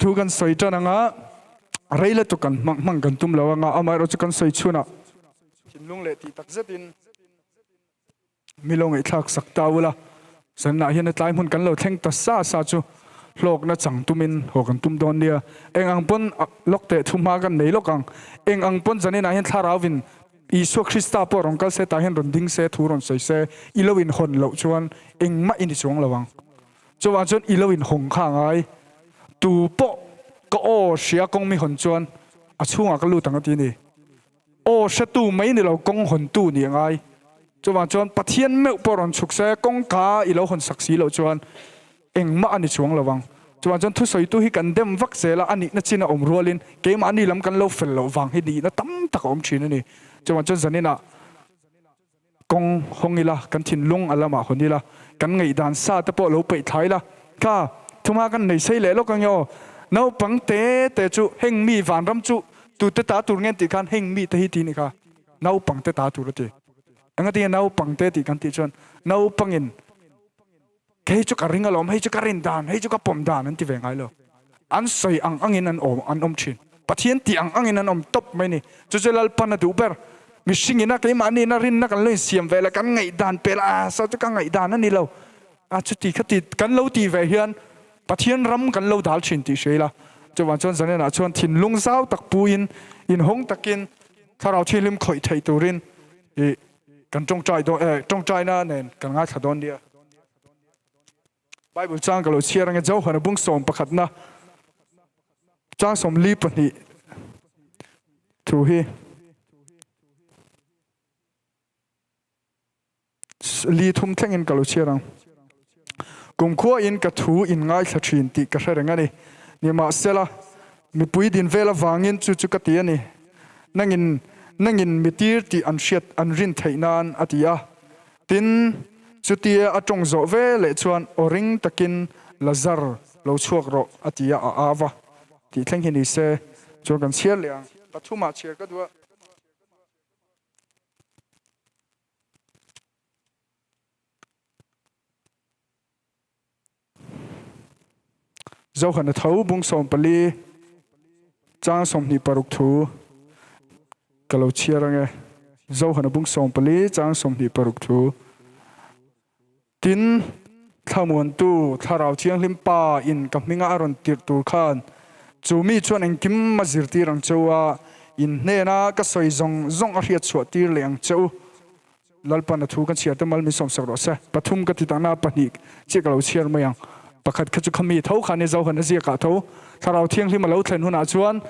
Thu kan sawi tan anga rei lutuk kan hmang hmang kan tum lo anga amaherawhchu kan sawi chhunah thinlung leh tih tak zetin mi lo ngaihthlak sak ta ula, zanah hian a tlai hmun kan lo thleng ta sa sa chu hlawkna chang tumin haw kan tum dawn nia. Eng ang pawn lawk teh thu hma kan nei lawk ang. Eng ang pawn zaninah hian thlarauvin Isua Krista pawh rawn kal se tah hian rawn ding se thu rawn sawi se i lo inhawn loh chuan engmah i ni chuang lo ang. Chuvang chuan i lo inhawng kha a ngai. Tu pawh ka aw hria kawng mi hawn chuan a chhungah ka lut ang a ti a ni. Aw hretu mai ni lo kawng hawntu nih a ngai. Chuvang chuan Pathian meuh pawh rawn chhuk se kawngka i lo hawn sak si loh chuan engmah a ni chuang lo ang. Chuvang chuan thusawitu hi kan dem vak zel a, a nihna chin a awm rualin keimahni lam kan lo fel loh vang hi nihna tam tak a awm thin a ni. Chuvang chuan zaninah kawng hawng ila, kan thinlung a lamah hawn ila, kan ngaihdan sa te pawh lo peih thla ila. Kha, thuma kan nei sei leh lawk ang emaw, naupang te te chu heng mi vanram chu tute ta tur nge tih khan heng mi te hi ti ni kha, naupang te ta tur a ti. Engatinge naupang te tih kan tih chuan naupangin hei chu ka ring alawm, hei chu ka rin dan, hei chu ka pawm dan an ti ve ngai lo. An sawi ang angin an awm an awm thin. Pathian tih ang angin an awm tawp mai ni. Chu chu Lalpan a duh ber. Mihring ina keimahni ina rinna kan lo insiam ve leh kan ngaihdan pel a saw chu ka ngaihdan a ni lo. A chuti khati kan lo tih ve hian Pathian ram kan lo dal thin tih hria ila. Chuvang chuan zanenah chuan thinlung zau tak puin inhawng takin Thlarau Thianghlim khawih theih turin i Kan tawngtai dawn eh tawngtaina nen kan ngaithla dawn nia. Bible chang ka lo chhiar ange Johana bung sawm pakhatna chang 42 thu hi li thum thlengin ka lo chhiar ang. Kumkhua in ka thu in ngaithla thin tih ka hre reng a ni. Nimahsela, mipui din vel avangin chu chu ka ti a ni. Nangin, nangin mi tir tih an hriat, an rin theih nan, a ti a. Tin, chutia a tawng zawh ve leh chuan aw ring takin, Lazar, lo chhuak rawh, a ti a, a au a. Tih thleng hi ni se, chuan kan chhiar leh ang. Pathumah chhiar ka duh a. Zohana tho bung 14 chang 26 thu ka lo chhiar ange. Zohana bung 14 chang 26 thu. Tin, thlamuantu Thlarau Thianghlim Pa in ka hminga a rawn tirh tur khan chu mi chuan engkim a zirtir ang che u a, in hnena ka sawi zawng zawng a hriat chhuah tir leh ang che u. Lalpan a thu kan chhiar te mal min sawmsak rawh se. Pathum ka ti takna pahnih chiah ka lo chhiar mai ang. Pakhat kha chu khami tho khan i Zohan a ziakah tho Thlarau Thianghlim a lo thlen hunah chuan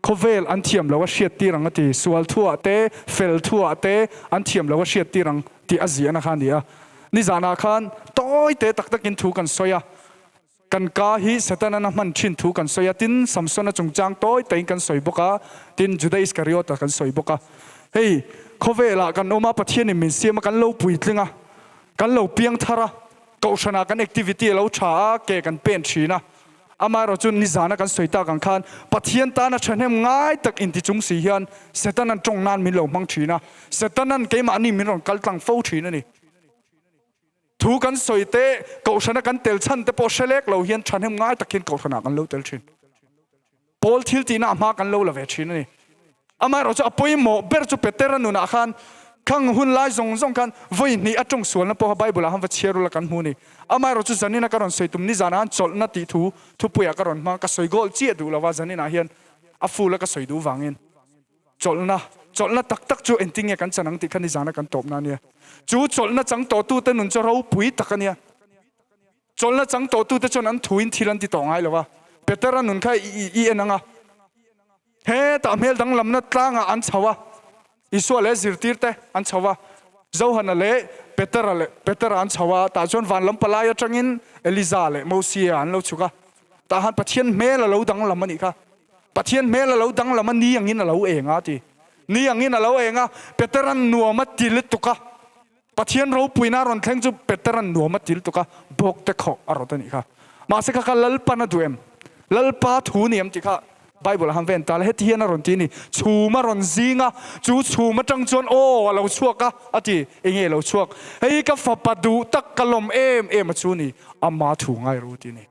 khawvel an thiam lo a hriat tir ang a ti. Sual thuah te, fel thuah te an thiam lo a hriat tir ang tih a ziahna kha a ni a. Nizanah khan tawi te tak takin thu kan sawi a. Kan ka hi Setanan a hman thin thu kan sawi a, tin Samsona chungchang tawi tahin kan sawi bawk a, tin Juda Iskariota kan sawi bawk a. Hei, khawvelah kan awm a, Pathianin min siam a, kan lo puitling a, kan lo piang thar a, kohhranah kan activity a lo tha a, ke kan pen thin a. Amaherawh chu nizana kan sawi tak ang khan Pathian tana thahnem ngai tak inti chung si hian Setanan tawng nan min lo hmang thin a, Setanan keimahni min rawn kal tlang fo thin a ni. Thu kan sawi te, kohhrana kan tel chhan te pawh hre lek lo hian thahnem ngai tak hian kohhranah kan lo tel thin. Paul thil tihna a hma kan lo la ve thin a ni. Amaherawh chu a pawimawh ber chu Petera nunah khan khang hun lai zawng zawng khan vawi hnih a tawng sualna pawh kha Bible ah han va chhiar ula kan hmu a ni. Amaherawh chu zanina ka rawn sawi tum nizanah han chawlhna tih thu thupuiah ka rawn hmang ka sawi goal chiah duh lova zaninah hian a full a ka sawi duh vangin. Chawlhna, chawlhna tak tak chu engtin nge kan chan ang tih kha nizana kan tawpna a nia. Chu chawlhna chang tawhtute nun chu ropui tak a nia. Chawlhna chang tawhtute chuan an thuin thil an ti tawh ngai lo a. Petera nun kha i en ang a. Hetah hmel danglamna tlangah an chho a. Isua leh zirtirte an chho a. Johana leh Petera leh Petera an chho a. Tah chuan van lam palai atangin Eliza leh Mosia an lo chhuk a. Tah han Pathian hmel a lo danglam a nih kha. Pathian hmel a lo danglam a, ni angin a lo eng a ti. Ni angin a lo eng a, Petera'n nuam a ti lutuk a. Pathian ropuina a rawn thleng chu Petera'n nuam a ti lutuk a, bawk te khawh a rawt a nih kha. Mahse kha kha Lalpan a duh em? Lalpa thu ni em tih kha Bible ah han ven ta la, heti hian a rawn ti a ni, chhum a rawn zing a, chu chhum atang chuan aw a lo chhuak a, a ti. Enge a lo chhuak? Hei ka fapa duh tak ka lawm em em a chu ni, ama thu ngai ru ti a ni.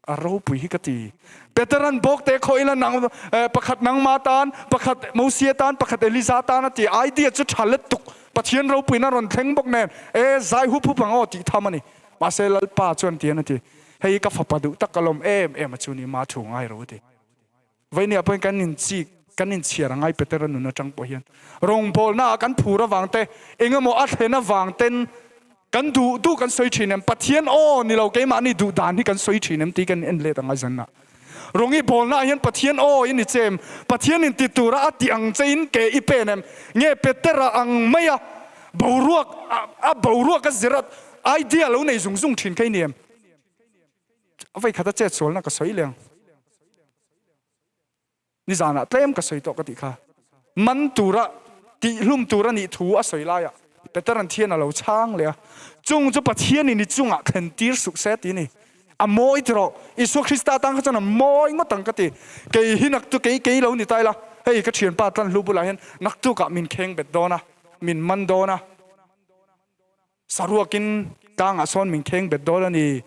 A ropui hi ka ti. Peteran bawkte khaw ila nang pakhat nangma tan, pakhat Mosia tan, pakhat Eliza tan a ti. Idea chu tha lutuk. Pathian ropuina rawn thleng bawk nen e zai hup hup ang aw tih tham a ni. Mahse Lalpa chuan tian a ti, Hei ka fapa duh tak ka lawm em em a chu ni ma thu ngai ro a ti. Vainia pawhin kan inchik, kan inchhiar a ngai Petera nun atang pawh hian rawngbawlna ah kan phur avang te, engemaw a thlen avang ten kan duh duh kan sawi thin em? Pathian aw ni lo keimahni duh dan hi kan sawi thin em tih kan en let ang a zan ah. Rawng i bawlna ah hian Pathian aw i ni che em? Pathian in ti tura a tih ang che in ke i pen em? Nge Petera ang mai a boruak a boruak a zir a idea lo nei zung zung thin kha i ni em? A vei khat a chet sualna ka sawi leng. Nizanah tlem ka sawi tawh ka tih kha. Man tura tihhlum tur a nih thu a sawi laiah Peteran thian a lo chhang leh a, Chung chu Pathianin i chungah thlen tir suh se ti a ni. A mawi ti rawh. Isua Krista tan kha chuan a mawi ngawt ang ka ti. Kei hi naktu kei kei lo ni ta ila, hei ka thianpa Tlanhlu bulah hian naktukah min kheng bet dawn a, min man dawn a. Saruakin tlangah sawn min kheng bet dawn a ni,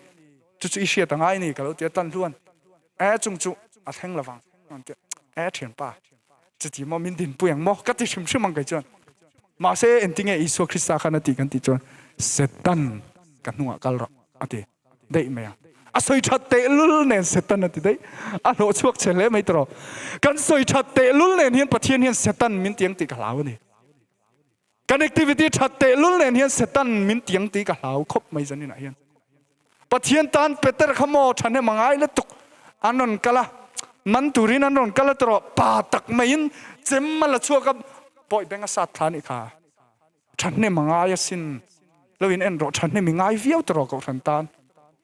chu chu i hriat a ngai a ni ka lo ti a, tan hluan e chung chu a thleng lovang an ti a, e thianpa chuti maw min dinpui ang maw ka ti hrim hrim ang kei chuan mahse engtinge Isua Krista khan a tih kan tih chuan Setan ka hnungah kal rawh a ti daih mai ang a sawi that tehlul nen Setan a ti daih a hlawh chhuak che hle mai tawh kan sawi that tehlul nen hian Pathian hian Setan min ti ang tih ka hlau a ni. Kan activity that tehlul nen hian Satan min tiang ti ka hlau khawp mai zanin ah hian. Pathian tan Peter kha maw thahnem a ngai lutuk an rawn kal a, man turin an rawn kal a tawh pa tak maiin chem a la chhuak a, pawi beng a sat thla anih kha. Thahnem a ngai asin, lo in en rawh thahnem i ngai viau tawh rawh Kohhran tan.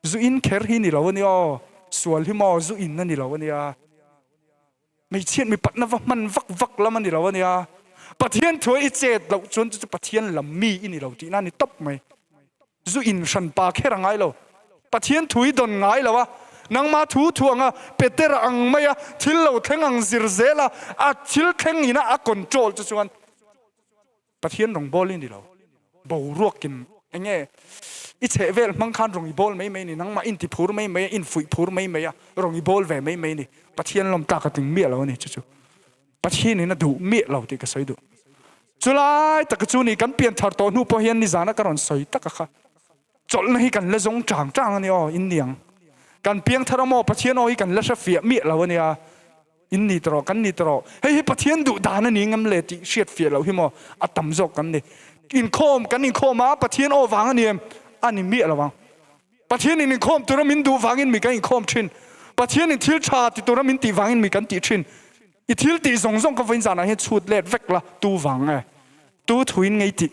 Zu in kher hi ni lo ania aw, sual hi maw zu in a ni lo ania. Hmeichhiat mipatna va hman vak vak lam a ni lo a nia. Pathian thu a i chet loh chuan chu chu Pathian lam mi i ni lo tihna a ni tawp mai. Zu in hran pa kher a ngai lo. Pathian thu i dawn ngai lo a, nangma thu thu anga Petera ang maia thil lo thleng ang zir zela a thil thleng ina a control chu chuan Pathian rawng bawl i ni lo. Boruakin enge i chheh vel hmang khan rawng i bawl mai mai ni, nangmah in ti phur mai mai a, in fuih phur mai mai a, rawng i bawl ve mai mai ni. Pathian lawm tlak a tling miah lo a ni chu chu. Pathian in a duh miah lo tih ka sawi duh. Chulai taka chu ni kan pian thar tawh hnu pawh hian nizana ka rawn sawi tak a kha. Chawlhna hi kan la zawng chang chang a ni aw, in niang. Kan piang thar a maw Pathian aw hi kan la hre fiah miah lo a nia. In ni tawh rawh, kan ni tawh rawh. Hei hi Pathian duh dan a ni ngam le tih hriat fiah loh hi maw a tam zawk kan ni. Inkhawm kan inkhawm a, Pathian aw vang a ni em? A ni miah lo ang. Pathianin inkhawm tura min duh vangin mi kan inkhawm thin. Pathianin thil tha ti tura min tih vangin mi kan tih thin. I thil tih zawng zawng ka vawiin zanah hian chhut let vek la, tu vang nge? Tu thuin ngei tih?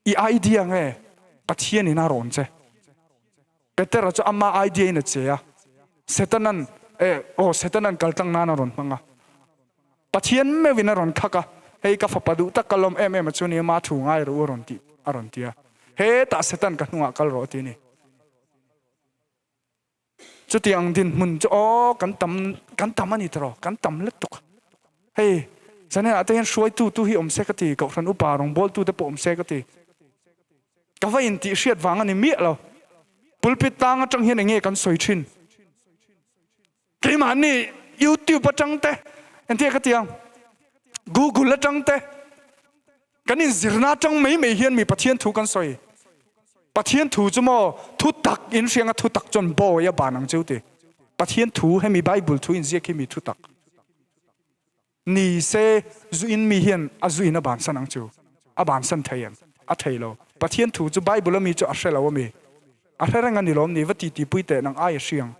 I idea nge Pathianin a rawn che? Petera chu ama idea in a che a, Setanan eh aw Setanan kaltlang nan a rawn hmang a. Pathian meuhin a rawn khak a, hei ka fapa duh tak ka lawm em em a chu ni ama thu ngai rawh u a rawn tih a rawn ti a. Hetah Setan ka hnungah kal rawh a ti a ni. Chutiang dinhmun chu aw kan tam kan tam a ni tawh kan tam lutuk. Hei channel ah te hian hruaitu tu hi awm se ka ti, kohhran upa rawngbawltu te pawh awm se ka ti. Ka va intih hriat vang a ni miah lo. Pulpit tlang atang hian enge kan sawi thin. Keimahni YouTube atang te entir ka ti ang Google atang te Kan inzirna atang mai mai hian mi Pathian thu kan sawi. Pathian thu chu maw thu tak in hrianga thu tak chuan bawi a ban ang cheu ti. Pathian thu hemi Bible thu inziak hi mi thu tak ni se zu in mi hian a zu in a bansan ang chu. A bansan thei em? A thei lo. Pathian thu chu Bible ami chu a hre lo ami. A hre reng a ni lawm ni va titi pui teh nang ai a hriang.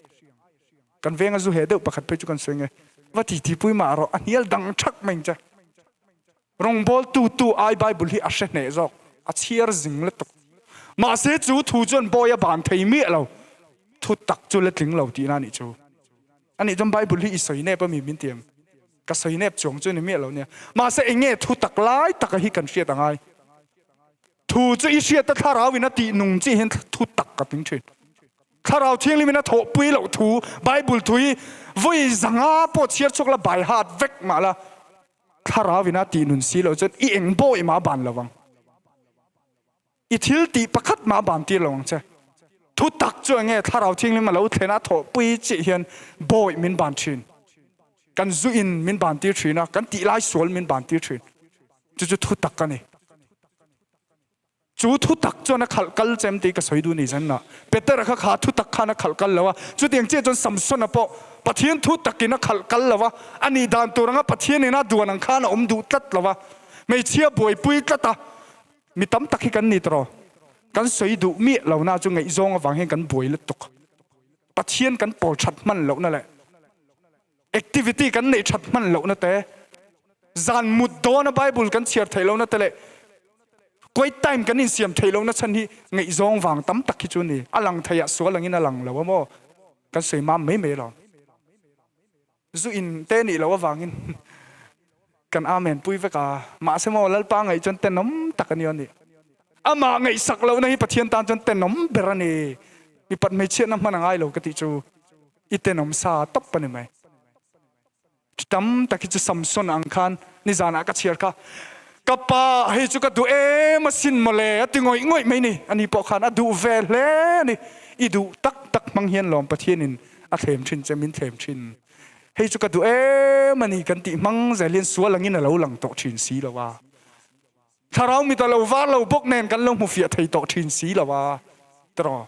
Kan venga zu heh deuh pakhat phei chu kan sawi nge va titi pui mah rawh a hnial dang thak mai ang che. Rawngbawltu tu ai Bible hi a hre hneh zawk, a chhiar zing lutuk. Mahse chu thu chuan bawi a ban thei miah lo, thu tak chu la tling lo tihna a nih chu. Anih chuan Bible hi i sawi nep ami min ti em? Ka sawi nep chuang chu ni miah lo nia. Mahse eng nge thu tak lai taka hi kan hriat a ngai. Thu chu i hriat a thlarau in a tih nung chi hian thu tak ka tling thin. Thlarau Thianghlim in a thawhpui loh thu Bible thu hi vawi zanga pawh chhiar chhuak la by heart vek mah la Thlarau in a tih nun si loh chuan i eng bawi mah a ban lo ang. I thil tih pakhat mah a ban tir lo ang che. Thutak chu enge Thlarau Thianghlim a lo thlen a thawhpui chiah hian bawi min ban thin. Kan zu in min ban tir thin a, kan tih lai sual min ban tir thin. Chu chu thutak a ni. Chu thutak chuan a khalh kal chem tih ka sawi duh ni zan lah. Petera kha kha thutak khan a khalh kal lo a, chutiang chiah chuan Samsona pawh Pathian thutakin a khalh kal lo a, a nih dan tur anga Pathianin a duan ang khan a awm duh tlat lo a, hmeichhia buaipui tlat a, Mi tam tak hi kan ni tawh. Kan sawi duh miah lo na chu ngaihzawng avang hian kan buai lutuk. Pathian kan pawl that hman lohna leh activity kan neih that hman lohna te, zan mut dawna Bible kan chhiar theih lohna te leh quiet time kan insiam theih lohna chhan hi ngaihzawng vang tam tak hi chu a ni. A lang thei ah sual angin a lang lo a maw? Kan sawi mam mai mai lo. Zu in te nih loh avangin kan Amen pui vek a, mahse maw Lalpa ngaih chuan tenawm tak a ni aw nih. Amah ngaihsak lohna hi Pathian tan chuan tenawm ber a ni. Mipat hmeichhiatna hman a ngai lo ka tih chu i tenawm sa tawp a ni mai. Thi tam tak hi chu Samson ang khan nizanah ka chhiar kha, Ka pa hei chu ka duh em asin mawle a ti ngawih ngawih mai ni. Ani pawh khan a duh ve hle a ni. I duh tak tak hmang hian lawm Pathianin a thlem thin che min thlem thin. Hei chu ka duh em a ni kan tih hmang zel hian sual angin a lo lang tawh thin si lo a. Thlarau mit a lo var lo bawk nen kan lo hmu fiah thei tawh thin si lo a. Tiraw?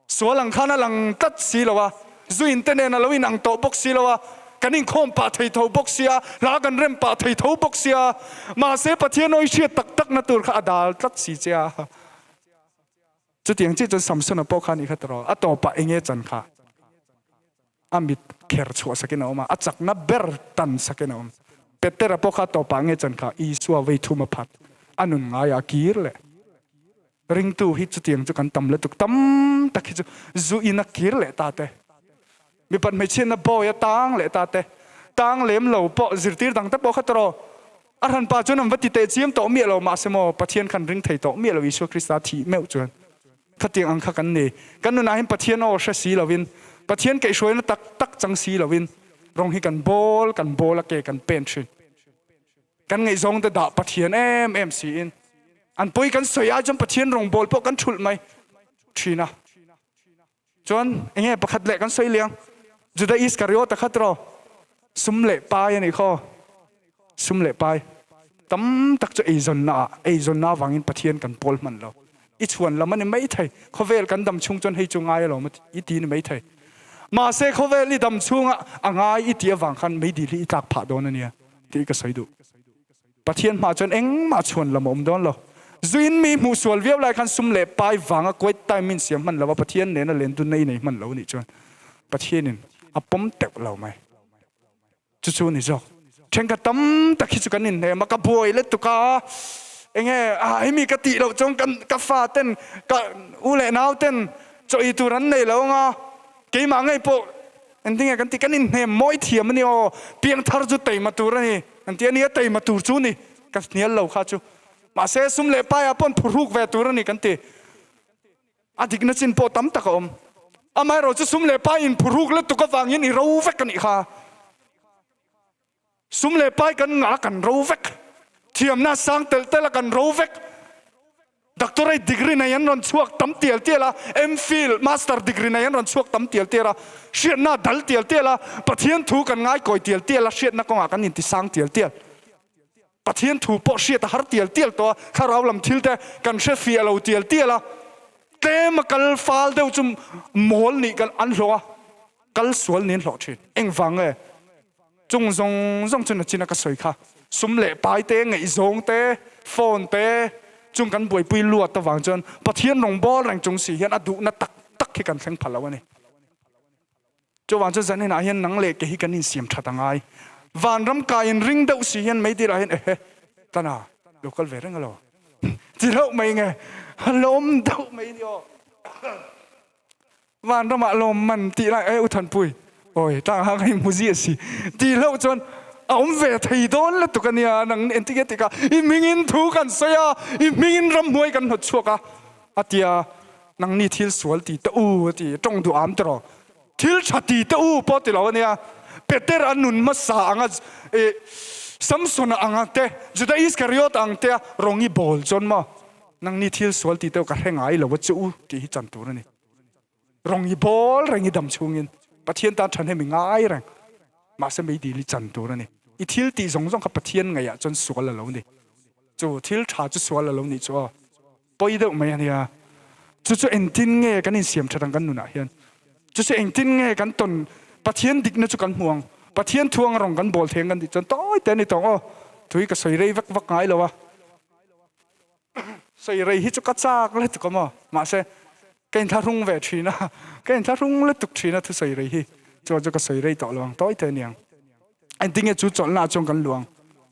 Sual ang khan a lang tlat si lo a, zu in te nen a lo inang tawh bawk si lo a, kan inkhawm pah thei tho bawk sia, hla kan rem pah thei tho bawk sia, mahse Pathian awi hriat tak tak na tur kha a dal tlat si che a. Chutiang chiah chuan Samsona pawh kha a nih kha tawh, a tawpah eng nge chan kha? A mit kher chhuah sakin a awm a, a chakna ber tan sakin a awm. Petera pawh kha a tawpah nge chan kha? Isua vei thum a phat, a nun ngaiah a kir leh. Ringtu hi chutiang chu kan tam lutuk, tam tak hi chu zu in a kir leh ta te, mipat hmeichhiatna bawi a tang leh ta te, tang lem lo pawh zirtir dang te pawh kha tawh A hranpa chuan an va ti teh chiam tawh miah lo, mahse maw Pathian khan ring thei tawh miah lo Isua Krista thih meuh chuan khatiang ang kha kan ni. Kan nunah hian Pathian aw hre si lovin, Pathian kaihhruaina tak tak chang si lovin rawng hi kan bawl kan bawl a ke kan pen thin. Kan ngaihzawng te dah Pathian em em siin an pawi kan sawi ai chuan Pathian rawngbawl pawh kan thulh mai thin a. Chuan enge pakhat leh kan sawi liang Juda Iskariot a khat rawh sum leh pai a nih khaw sum leh pai tam tak chu eizawnna ah eizawnna avangin Pathian kan pawl hman lo i chhuan lam a ni mai thei khawvel kan dam chhung chuan hei chu ngai alawm i ti ni mai thei mahse khawvel i dam chhunga a ngai i tih avang khan meidil hi i tlak phah dawn a nia tih ka sawi duh. Pathian hmah chuan engmah chhuan lam a awm dawn lo. Zuin mi hmuh sual viau lai khan sum leh pai vanga quiet time min siam hman lo a, Pathian nena len dunna i nei hman lo nih chuan Pathianin a pawm teuh lo mai. Chu chu a ni zawk. Thenkhat tam tak hi chu kan inhnem a, ka buai lutuk a, enge a hemi ka tih loh chuan ka fa ten ka u leh nau ten chaw ei tur an nei lo anga keimah ngei pawh Engtinge kan tih? Kan inhnem mawi thiam a ni aw, piangthar chu teima tur a ni an ti a ni, a teima tur chu ni, ka hnial lo kha chu. Mahse sum leh paiah pawn phurhuk ve tur a ni kan ti. A dikna chin pawh tam tak a awm. Amaherawh chu sum leh pai inphurhuk lutuk avangin i ro vek a nih kha. Sum leh pai kan ngah a kan ro vek. Thiamna sang telh telh a kan ro vek. Doctorate degree nei an rawn chhuak tam tial tial a, MPhil, Master degree nei an rawn chhuak tam tial tial a, hriatna a dal tial tial a, Pathian thu kan ngaikawi tial tial a, hriatna kawngah kan intisang tial tial. Pathian thu pawh hriat a har tial tial tawh a, thlarau lam thil te kan hre fiah lo tial tial a, tlem a kal fal deuh chu mawl nih kan an hlawh a, kal sual nih an hlawh thin. Engvang nge? Chung zawng zawng chu nachina ka sawi kha. Sum leh pai te, ngaihzawng te, phone te chung kan buaipui luat avang chuan Pathian rawngbâwl reng chung si hian a duhna tak tak hi kan thleng pha lo a ni. Chuvang chuan zaninah hian nang leh ke hi kan insiam that a ngai. Vanram kai in ring deuh si hian meidilah hian ehe tana lo kal ve reng alo ti deuh mai nge a lawm deuh mai ni aw. Vanramah lawmman tih lai e u Thanpui awi tlang hang hei hmu zia si tih hlauh chuan a awm ve thei dawn lutuk a nia nang entik e tikah i hmingin thu kan sawi a i hmingin ramhnuai kan hnawt chhuak a a tia nangni thil sual ti teh u a ti tawng duh am tawh thil tha ti teh u pawh ti lo a nia Peter a nun hmasa anga e Samson-a anga te Juda Iskariot ang te a rawngi bawl chuan maw nangni thil sual ti teh u ka hre ngai lo a che u tih hi chan tur a ni. Rawng i bawl reng i dam chhungin Pathian tan ṭhahnem i ngai reng. Mahse meidil i chan tur a ni. I thil tih zawng zawng kha Pathian ngaihah chuan sual a lo ni. Chu thil ṭha chu sual a lo nih chu aw. Pawi deuh mai a nia. Chu chu engtin nge kan insiam ṭhat ang kan nunah hian? Chu chu engtin nge kan tawn Pathian dikna chu kan hmu ang? Pathian thu anga rawng kan bawl thei ang kan tih chuan tawi te a ni tawng aw. Tui ka sawi rei vak vak ngai lo a. Sawi rei hi chu ka chak lutuk a maw? Mahse ka inthlahrung ve thin a, ka inthlahrung lutuk thin a thusawi rei hi. Chuan chu ka sawi rei tawh lo ang tawi te aniang. Engtinge chu chawlhna ah chuan kan luang?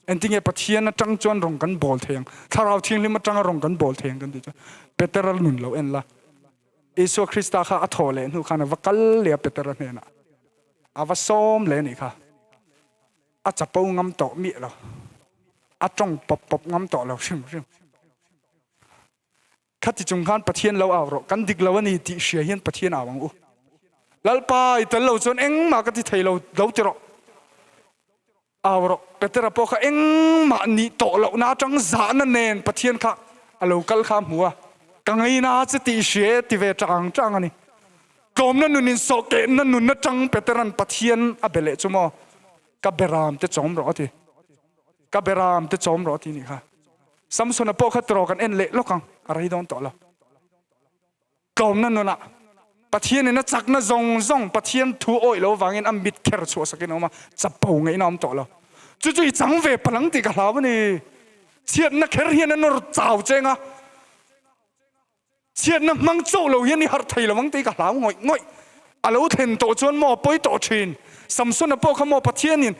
Engtinge Pathian atang chuan rawng kan bawl thei ang? Thlarau Thianghlim atanga rawng kan bawl thei ang kan tih chuan Petera nun lo en la. Isua Krista kha a thawh leh hnu khan a va kal leh a Petera hnenah. A va sawm leh a nih kha. A chapo ngam tawh miah lo. A tawng pawp pawp ngam tawh lo hrim hrim. Khati chung khan Pathian lo au rawh, kan dik lo a ni tih hria hian Pathian au ang u. Lalpa i tel lo chuan engmah ka ti thei lo, lo ti rawh. Au rawh, Petera pawh kha engmah nih tawh lohna atang zahna nen Pathian kha a lo kal kha a hmu a, ka ngaina che tih hria e ti ve tang tang a ni. Tlawmna nun in sawhkehna nun atang Petera'n Pathian a be leh chu maw, ka beram te chawm rawh a ti. Ka beram te chawm rawh a ti nih kha. Samsona pawh kha tiraw kan en leh lawk ang, a rei dawn tawh lo. Tlawmna nunah Pathianin a chakna zawng zawng Pathian thu awih lo vangin a mit kher chhuah sakin a awm a, chapo ngaihna a awm tawh lo. Chu chu i chang ve palang tih ka hlau a ni. Chhiatna kher hian a nawr chau cheng a. Chhiatna hmang chauh lo hian i harh thei lo ang tih ka hlau ngawih ngawih. A lo thlen tawh chuan maw a pawi tawh thin. Samsona pawh kha maw Pathianin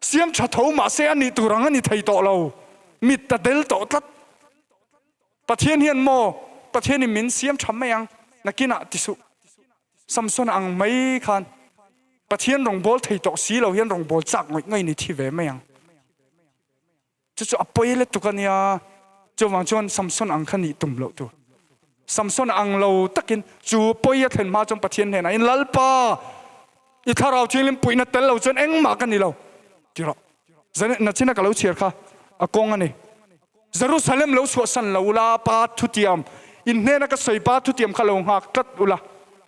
siam tha tho mahse a nih tur ang a ni thei tawh lo. Mit a del tawh tlat. Pathian hian maw Pathianin min siam tha mai ang nakinah ti suh. Samsona ang mai khan Pathian rawngbâwl thei tawh si lo hian rawngbâwl chak ngawih ngawih ni thi ve mai ang. Chu chu a pawi lutuk a nia. Chuvang chuan Samson ang kha nih tum loh tur. Samson ang lo takin chu pawi a thlen hma chuan Pathian hnenah in Lalpa, i thlarau thianghlim puihna tel lo chuan engmah ka ni lo ti rawh. Nachina ka lo chhiar kha a kawng a ni. Jerusalem lo chhuahsan lo ula, Pa thutiam, in hnena ka sawi Pa thutiam kha lo nghak tlat ula,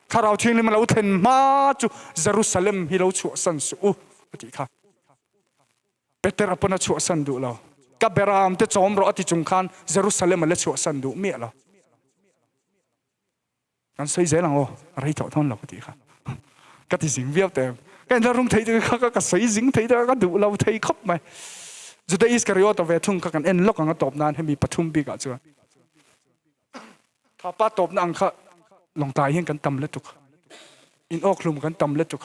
thlarau thianghlim a lo thlen hma chu Jerusalem hi lo chhuahsan suh u a tih kha. Petera pawn a chhuahsan duh lo. Ka beram te chawm rawh a ti chung khan Jerusalem a la chhuahsan duh miah lo. Kan sawi zel ang aw, rei tawh dawn lo ka tih kha. Ka ti zing viau teh em. Ka inla rum thei kha ka sawi zing thei te ka duh lo thei khawp mai. Juda Iskariota ve thung kha kan en lawk ang a tawp nan hemi pathum bikah chuan. Thapa tawpna ang kha lawngtlai hian kan tam lutuk. In awkhlum kan tam lutuk.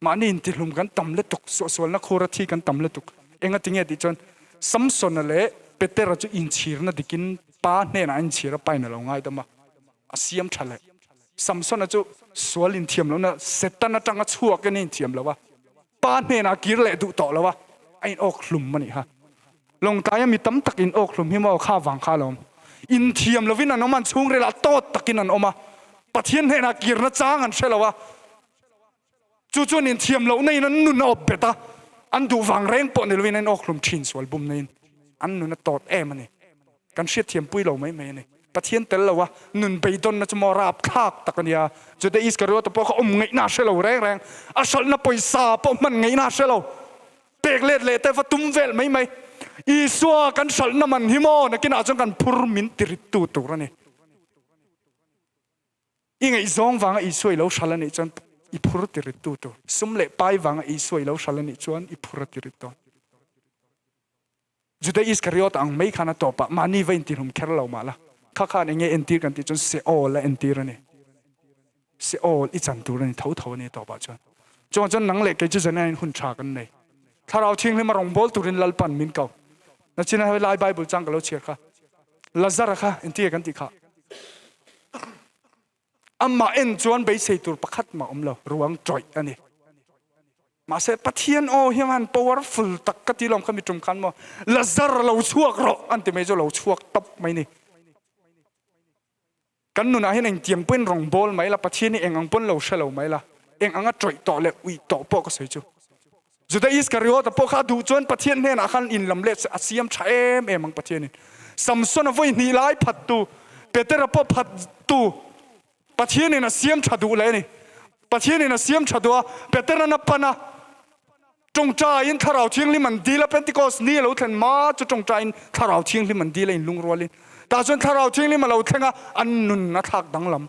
Mahni intihlum kan tam lutuk. Suahsualna khura thi kan tam lutuk. Enga tinge tih chuan Samsona leh Petera chu inchhirna dikin pa hnenah a inchhir a, pain a lo ngaidam a, a siam tha leh. Samsona chu sual inthiam lohna Satan atanga chhuakin a inthiam lo a, pa hnenah a kir leh duh tawh lo a, a in awkhlum a nih kha. Lawngtlaia mi tam tak in awkhlum hi maw kha vang kha alawm. Inthiam lovin an awm a, an chhungrilah tawt takin an awm a, Pathian hnenah kirna chang an hre lo a, chu chuan inthiam lohna in an nun a awp bet a, an duh vang reng pawh ni lovin an awkhlum thin sual bumna in an nun a tawt em a ni. Kan hriatthiam pui lo mai mai a ni. Pathian tel lo a, nun beidawnna chu maw rapthlak tak a nia. Juda Iskariota pawh kha awm ngaihna a hre lo reng reng, a hralhna pawisa pawh hman ngaihna a hre lo. Pek let leh te va tum vel mai mai. Isua kan hralhna man hi maw nakinah chuan kan phur min tirittu tur a ni. I ngaihzawng vanga Isua i lo hralh a nih chuan i phur tirittu tur. Sum leh pai vanga Isua i lo hralh a nih chuan i phur a tirit dawn. Juda Iskariot ang mai khan a tawpah mahni va intihlum kher lo mah la, kha khan enge entir kan tih chuan Seol a entir a ni. Seol i chan tur a ni tho tho a ni a tawpah chuan. Chuvang chuan nang leh kei chu Zanaiin hun tha kan nei. Thlarau Thianghlim a rawngbâwl turin Lalpan min ko. Nachina hei lai Bible chang ka lo chhiar kha. Lazara kha entir kan tih kha. Amah en chuan beisei tur pakhat mah awm lo, ruang tawih a ni. Mahse Pathian aw hian han powerful tak ka ti lawm kha mi tum khan maw Lazar lo chhuak rawh an ti mai chu lo chhuak tawp mai ni. Kan nunah hian engtiang pawhin rawn bawl mai la, Pathian hi eng ang pawn lo hre lo mai la, eng anga tawih tawh leh uih tawh pawh ka sawi chu. Juda Iskariota pawh kha a duh chuan Pathian hnenah khan inlam let a siam tha em em ang Pathianin. Samsona vawi hnih lai phattu, Petera pawh phattu. Pathianin a siam tha duh leh a ni. Pathianin a siam tha duh a, Petera'n a pan a, tawngtaiin Thlarau Thianghlim an dil a, Pentecost ni a lo thlen hma chu tawngtaiin Thlarau Thianghlim an dil a inlungrualin. Tah chuan Thlarau Thianghlim a lo thleng a, an nun a thlak danglam.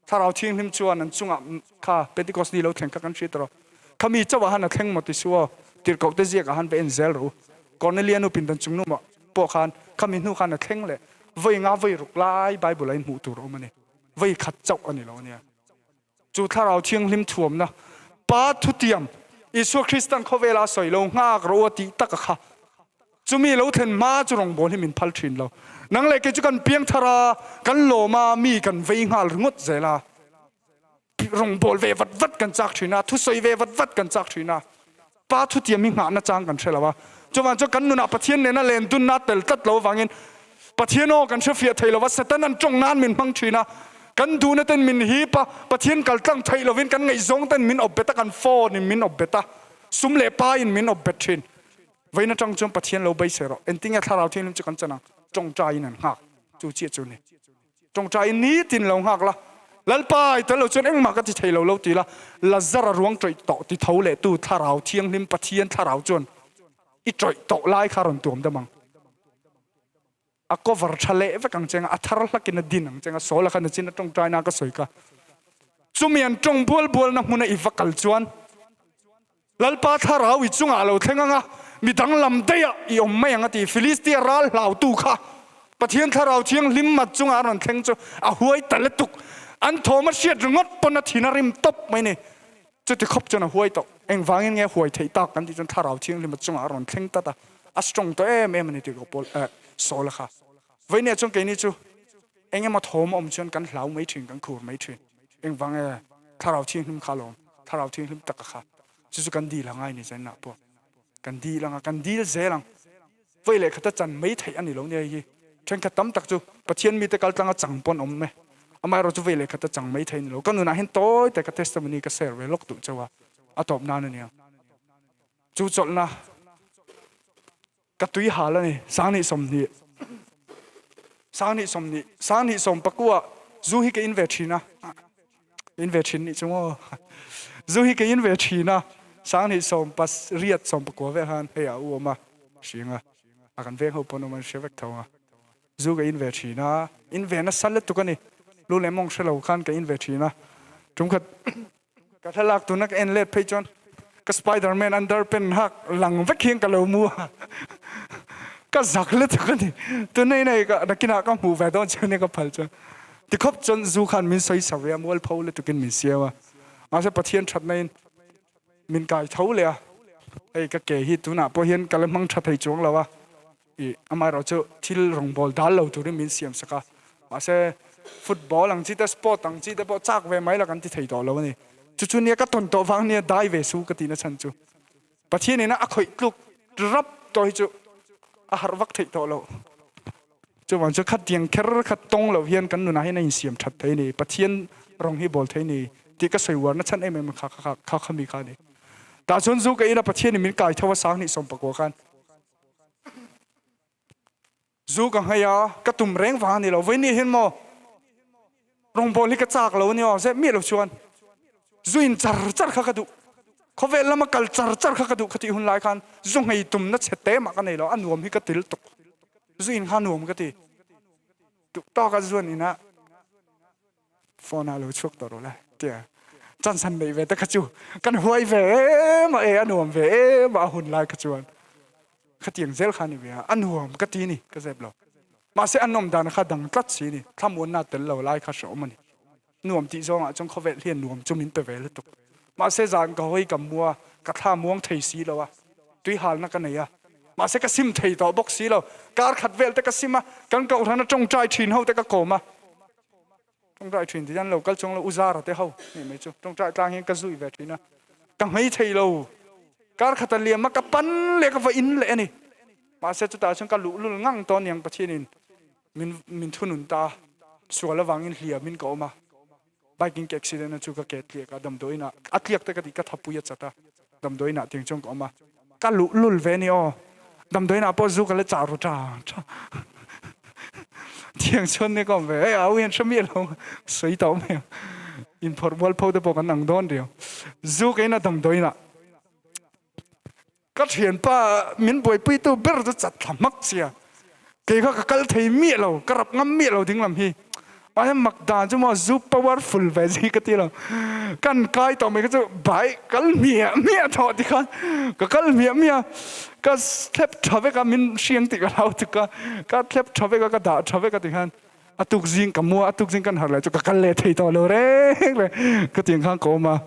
Thlarau Thianghlim chuan an chungah kha Pentecost ni lo thleng kha kan hriat rawh. Khami chauhah han a thleng maw ti suh aw, tirhkohte ziakah han va en zel rawh u. Kornelia nu pindan chung numah pawh khan khami hnu khan a thleng leh vawi nga vawi ruk lai Bible-ah in hmuh tur a awm a ni. Vawi khat chauh a ni lo a nia. Chu Thlarau Thianghlim thuamna Pa thutiam Isua Kristan khawvela a sawi lo nghak rawh u a tih taka kha Chumi lo thlen hma chu rawngbawl hi min phal thin lo. Nang leh kei chu kan piang thar a, kan lawm a, mi kan vei nghal ringawt zel a. Rawngbawl ve vat vat kan chak thin a, thusawi ve vat vat kan chak thin a. Pa thutiam hi nghahna chang kan hre lo a. Chuvang chuan kan nunah Pathian nena len dunna tel tlat lo avangin Pathian aw kan hrefiah thei lo va, Satan an tawng nan min hmang thin a. Kan duhna ten min hip a, Pathian kal tlang theih lovin kan ngaihzawng ten min awp bet a, kan phone in min awp bet a, sum leh pa in min awp bet thin. Vawiin atang chuan Pathian lo beisei rawh. Engtinge Thlarau Thianghlim chu kan chan ang? Tawngtaiin an nghak. Chu chiah chu ni. Tawngtaiin nitin lo nghak la. Lalpa, i tel lo chuan engmah ka ti thei lo lo ti la. Lazara ruang tawih tawh ti tho leh tu Thlarau Thianghlim Pathian Thlarau chuan i tawih tawh lai kha rawn tuam dam ang. A cover tha leh vek ang che nga, a thar hlakin a din ang che nga, Saul-a khan a chin a tawngtaina ka sawi kha. Chumi an tawng bual bualna hmuna i va kal chuan Lalpa thlarau i chungah a lo thleng ang a, mi danglam daihah i awm mai ang a ti. Filistia ral hlautu kha Pathian thlarau thianghlim mat chungah a rawn thleng chu a huai ta lutuk. An thawm a hriat ringawt pawn a thin a rim tawp mai ni. Chuti khawp chuan a huai tawh. Engvangin nge huai theih tak kan tih chuan thlarau thianghlim a chungah a rawn thleng tlat a, a strong tawh em em a ni tih ka pawl eh Saul-a kha. Vawinia chuan keini chu eng emaw thawm a awm chuan kan hlau mai thin, kan khur mai thin. Engvang nge thlarau thianghlim kha alawm, thlarau thianghlim taka kha chu chu kan dil a ngai ni zainah pawh kan dil ang a, kan dil zel ang. Vawi leh khata chan mai theih a ni lo nia hei hi. Thenkhat tam tak chu Pathian mite kal tlanga chang pawn awm e. Amaherawh chu vawi leh khata chang mai theih a ni lo. Ka nunah hian tawi te ka testimony ka share ve lawk duh chauh a, a tawp nan a nia. Chu chawlhna ka tui hal a ni. Sanghnih 20, sanghnih 20, sanghnih sawm pakua zu hi ka in ve thin a. In ve thin nih chu maw. Zu hi ka in ve thin a, 2000 pas riat 19 vel khan hei a u awm a, hring a, a kan veng ho pawn awm an hre vek tho a. Zu ka in ve thin a, in ve nasa lutuk a ni. Lu leh mawng hre lo khan ka in ve thin a. Tumkhat Ka thlalak tuna ka en let phei chuan ka Spiderman underpant hak lang vek hian ka lo mu a, ka zak lutuk a ni. Tunei nei ka nakinah ka hmuh ve dawn chuan ka phal chuan tikhawp chuan zu khan min sawi sa ve a, mualpho lutukin min siam a. Mahse Pathian thatna in min kai tho leh a, hei ka ke hi tunah pawh hian ka la hmang tha thei chuang lo a. I amaherawh chu thil rawngbâwl dâl lo tûrin min siam sak a, mahse football ang chi te, sport ang chi te pawh châk ve mai la kan ti thei tawh lo a ni. Chu chu nia ka tawn tawh vang nia dai ve su ka tihna chhan chu. Pathian ina a khawih tluk rap tawh hi chu a harh vak theih tawh loh. Chuvang chu khatiang kher kha tawng loh hian kan nunah hian a insiam that thei a ni, Pathian rawng hi bawl thei a ni tih ka sawi uarna chhan em em kha kha kha mi kha a ni. Tah chuan zu ka ina Pathianin min kai tho a 2019 khan. Zu ka nghei a, ka tum reng vang a ni lo. Vawiin hian maw rawngbawl hi ka chak lo a ni aw, zep miah lo chuan zu in char char kha ka duh. Khawvel lama kal char char kha ka duh khatih hun lai khan zu nghei tumna chhe te mah ka nei lo, a nuam hi ka til tuk. Zu in kha nuam ka ti. Duh tawka zuan inah Phone ah lo chhuak tawh rawh le tia chance han neih ve te kha chu kan huai ve em a e a nuam ve em a a hun lai kha chuan khatiang zel kha a ni ve a a nuam ka ti ni ka zep lo mahse a nawm dan kha dang tlat si ni thlamuanna tel lo lai kha hreawm a ni nuam tih zawngah chuan khawvel hian nuam chu min pe ve lutuk mahse zan ka hawi ka mua ka thla muang thei si lo a tui halna ka nei a mahse ka sim thei tawh bawk si lo kar khat vel te ka sim a kan kohhran a tawngtai thin ho te ka kawm a Tawngtai thin ti hian lo kal chuang lo u Zara te ho nih mai chu tawngtai tlang hian ka zui ve thin a, ka hmei thei lo. Kar khat a liam a, ka pan leh ka va in leh a ni. Mahse chutah chuan ka luhlul ngang tawh aniang Pathianin min min thunun ta a, sual avangin hliamin ka awm a, bike in ka accident a chu ka ke tliak a, damdawiin ah a tliak te ka tih ka thapui a chat a, damdawiin ah tiang chuan ka awm a, ka luhlul ve a ni aw, damdawiin ah pawh zu ka la chah ru tha tha. Tiang chuan nia ka awm ve, hei au hian hre miah lo sawi tawh mai ang. Inphawrh mualpho te pawh kan ang dawn riau. Zu ka ina damdawiin ah ka thianpa min buaipuitu ber chu chat thla hmak sia. Kei kha ka kal thei miah lo, ka rap ngam miah lo ding lam hi. Mahse mak dan chu maw zu powerful ve zui ka ti lo. Kan kai tawh mai kha chu bai kal hmiah hmiah tawh ti khan ka kal hmiah hmiah a, ka thlep tha vek a min hriang tih ka hlau tuk a, ka thlep tha vek a ka dah tha vek a ti khan a tuk zing ka mua a tuk zing kan harh leh chu ka kal leh thei tawh lo reng reng ka tiang khan ka awm a.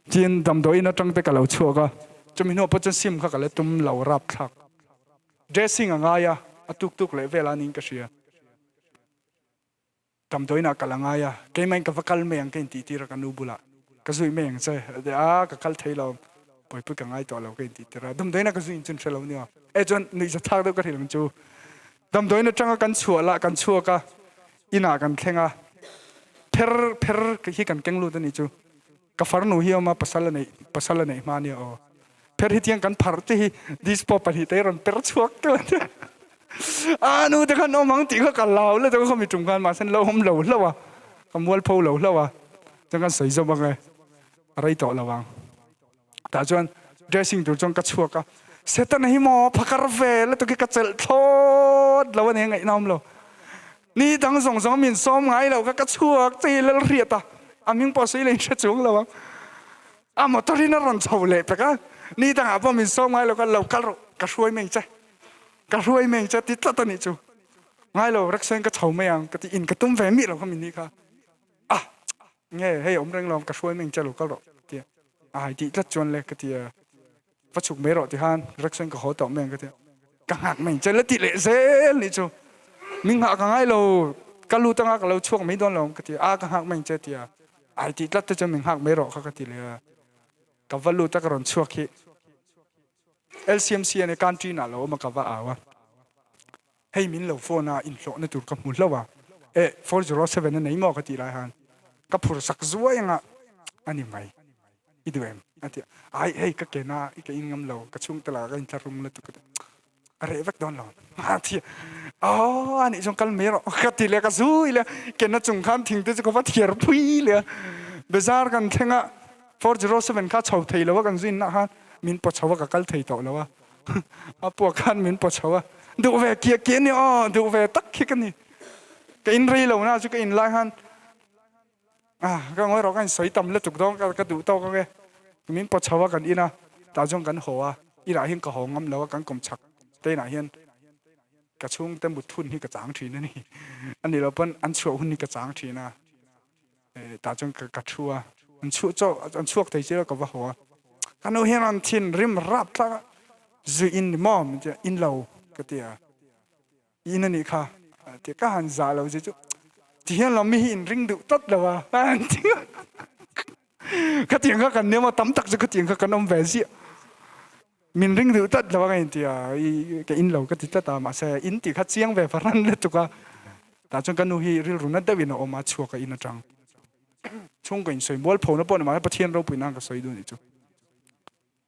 Tin damdawiin atang te ka lo chhuak a, chumi hnuah pawh chuan sim kha ka la tum lo rapthlak. Dressing a ngai a, a tuk tuk leh vel a niin ka hria. Damdawiinah kal a ngai a, keimahin ka va kal mai ang ka intih tir a ka nu bulah ka zui mai ang che a ti a, ka kal thei lo, buaipui ka ngai tawh lo ka intih tir a, damdawiinah ka zui in chun hre lo nia. E chuan nuihza thlak deuh ka hrilh ang chu. Damdawiin atanga kan chhuah lah kan chhuak a, inah kan thleng a, pher pher hi kan keng lut a nih chu. Ka farnu hi awm a, pasal a neih pasal a neih hma nia aw. Pher hi tiang kan pharh te hi dispo pahnihte hi rawn per chhuak tel a nia. A nu te khan awm ang tih kha ka lau let a ka khawmi tum khan mahse lo awm lo hlauh a, ka mualpho lo hlauh a, chuan kan sawi zawm ang e, a rei tawh lo ang. Tah chuan dressing tur chuan ka chhuak a, Setana hi maw phakar ve lutuk hi ka chelh thlawt lo a nia ngaihna awm lo. Ni dang zawng zawng min sawm ngai lo kha ka chhuak che hi lal hriat a, a hming pawh sawi leh in hre chuang lo ang. A motor in a rawn chho leh pek a, ni dangah pawh min sawm ngai lo kha lo kal rawh ka hruai mai che, ka hruai mai che ti tlat a nih chu. Ngai lo Rexen ka chho mai ang ka ti in ka tum ve miah lo kha min nih kha. Ah nge hei awm reng lo ka hruai mai che lo kal rawh ka ti a, a hai tih tlat chuan le ka ti a. Va chhuk mai rawh ti khan Rex-in ka haw tawh mai ang ka ti a, ka nghak mai che la ti leh zel nih chu min nghah ka ngai lo ka lut anga ka lo chhuak mai dawn lo ka ti a, ka nghak mai che ti a, ai tih tlat te chuan min nghak mai rawh kha ka ti leh a, ka va lut a ka rawn chhuak hi LCMC a ni canteen ah lo awm a ka va au a, hei min lo phone a inhlawhna tur ka hmu hlauh a, eh 407 a nei maw ka tih lai khan ka phur sak zuai anga a ni mai i duh em a ti a, ai hei ka ken a i ka in ngam lo ka chhungte lakah ka inthlahrung lutuk a ti a reh vek dawn lo a ti a, aw a nih chuan kal mai rawh ka ti leh ka zui leh a ken a chung khan thing te chu ka va thiar phui leh a, bazar kan thleng a 407 kha chho thei lo a kan zuin nah khan min paw chho a ka kal thei tawh lo a. A puak khan min paw chho a, duh ve kiah kiah ni aw, duh ve tak khi ka ni. Ka in rei lo na chu ka in lai khan ah ka ngawi rawh ka in sawi tam lutuk dawn ka ka duh tawk ang e. Min paw chho a kan in a, tah chuan kan haw a, inah hian ka haw ngam lo a, kan kawm chhak te inah hian ka chhungte mut hun hi ka chang thin a ni. A nih loh pawn an chhuah hun hi ka chang thin a. Tah chuan ka thu a, an chhuah chaw an chhuak thei chiah ka va haw a, ka nu hian an thin rim rap thlak a, zui in ni maw min ti a, in lo ka ti a, in a nih kha ti ka han zah lo zia chu ti hian lo mi hi in ring duh tlat lo a an ti a, khatiang kha kan nia maw tam tak chu khatiang kha kan awm ve ziah. Min ring duh tlat lo a ka inti a, i ka in lo ka ti tlat a, mahse in tih kha chiang ve fahran lutuk a, tah chuan ka nu hi rilru na deuhin a awm a, chhuak a in atang chhungkaw in sawi mual phona pawh ni mahse Pathian ropui nan ka sawi duh nih chu.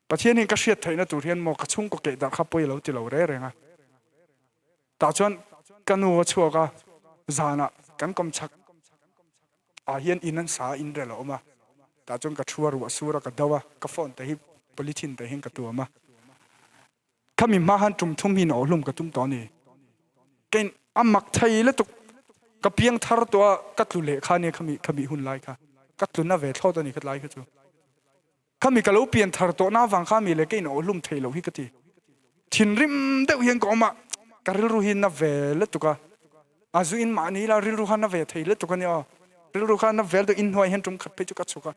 Pathian in ka hriat theihna tur hian maw ka chhungkaw keh darh kha pawi a lo ti lo reng reng a. Tah chuan ka nu a chhuak a, zanah kan kawm chhak ah hian in an sa a, in rel a awm a, tah chuan ka thu a, ruah sur a, ka do a, ka phone te hi polythene te hian ka tuam a, khami hma khan tum thum hi in awhhlum ka tum tawh a ni. Kei a mak thei lutuk, ka piang thar tawh a, ka tlu leh kha nia khami khami hun lai kha, ka tlu na ve thlawt a ni khatlai kha chu. Khami ka lo pian thar tawh na vang kha mi le ka in awhlum thei lo hi ka ti. Thinrim deuh hian ka awm a, ka rilru hi na ve lutuk a. A zu in mahni la rilru kha na ve thei lutuk a nia aw. Rilru kha na vel deuh inhnuai hian tum khat phei chu ka chhuk a.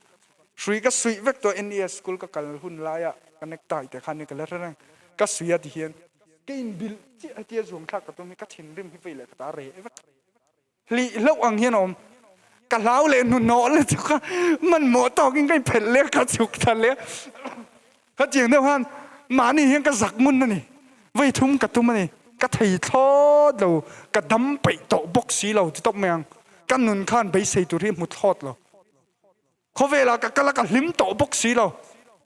Hrui ka suih vek tawh NES school ka kal hun laia ka necktie te kha nia ka la hre reng. Ka suih a ti hian ka inbilh chiah hetia zuam thlak ka tum hi ka thinrim hi vei leh ka ta reh vek. Hlih hlauh ang hian a awm. Ka hlau leh hnuhnawh lutuk a, hmanhmawh tawkin ka inphelh leh a, ka chhuk thla leh a. Khatiang deuh khan mahni hian ka zak ngun a ni. Vei thum ka tum a ni. Ka thei thlawt lo, ka dam peih tawh bawk si lo ti tawp mai ang. Ka nun khan beisei tur hi hmu thlawt lo. Khawvelah ka kal a, ka hlim tawh bawk si lo.